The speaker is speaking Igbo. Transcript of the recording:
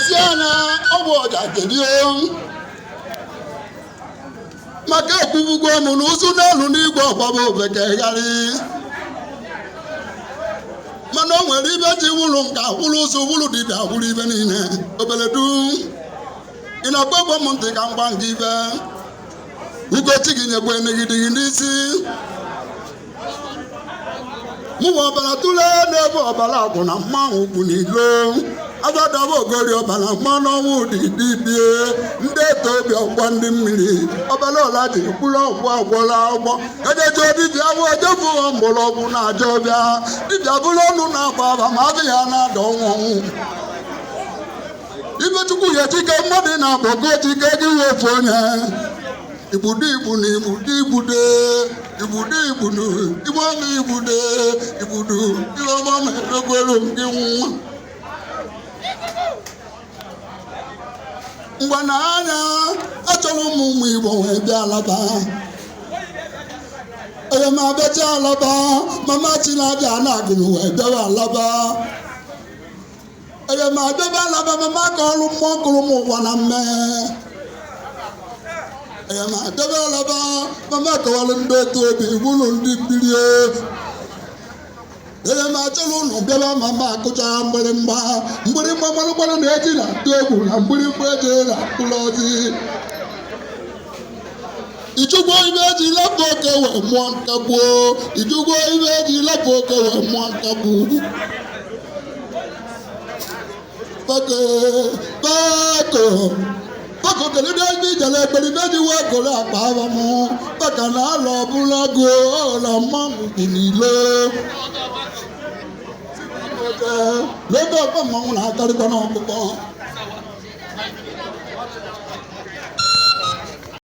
Si anya ọgwụ ọja kedu maka ekwubugwo m na ụzụ n'elu n'igwe ọgbaba ofeke gharị, mana o nwere ibe ji wụrụ nka, wụrụ ụzụ, wụrụ dibịa, wụrụ ibe niile. Obeledu, ị na-akpọ m ntị ka m gwa gị ibe ugochi gị nyekwa enegidegị n'isi. Mụwa ọbara tụlee n'ebe ọbara agwụ na mmanwụ kpu n'ilo agadaba ogori ọbara mmanụ ọnwụ dị dibie ndị eto obi ọgbọ ndị mmiri ọbara ọla ji mkpụrụ ọgwụ agwọla ọgbọ ejeje dibịa bụ ejefu mgbọrọgwụ na-aja ọbịa dibịa bụrụ ọnụ na-agba aba ma abịa ya na-ada ọnwụ ọnwụ. Ibe Chukwu ya ejike mmadụ na-abụ go jike gị wefu onye igbudu igbu na igbudu igbude igbudu igbudu igbu ọma igbude igbudu ibe ọma ma emekwelu m gị nwa ngwa na anya achọrọ ụmụ ụmụ Igbo wee bịa alaba onye ma abịacha alaba mama Chinabịa na-agụrụ wee bịawa alaba onye ma abịaba alaba mama ka ọrụ mmụọ kụrụ m ụwa na mme onye ma abịaba alaba mama kọwara ndị otu obi wụlụ ndị mmiri onye ma achọrọ ụnụ bịaba mama akụcha mgbịrịmgba mgbịrịmgba gbalụgbalụ na-eji na atụ egwu na mgbịrịmgba eji na akụlụ ọjị. Ijugbo ibe eji lapụ oke wee mụọ nkagbuo, ijugbo ibe eji lapụ oke wee mụọ nkagbu. Bako bako bako kedu ebe ijele ekperibe ji wee goro akpa aba m maka na alọ ọbụla go ọla mmanwụ bụ n'ilo n'ebe ọkpa mmanwụ na-akarịkwa n'ọkpụkpọ.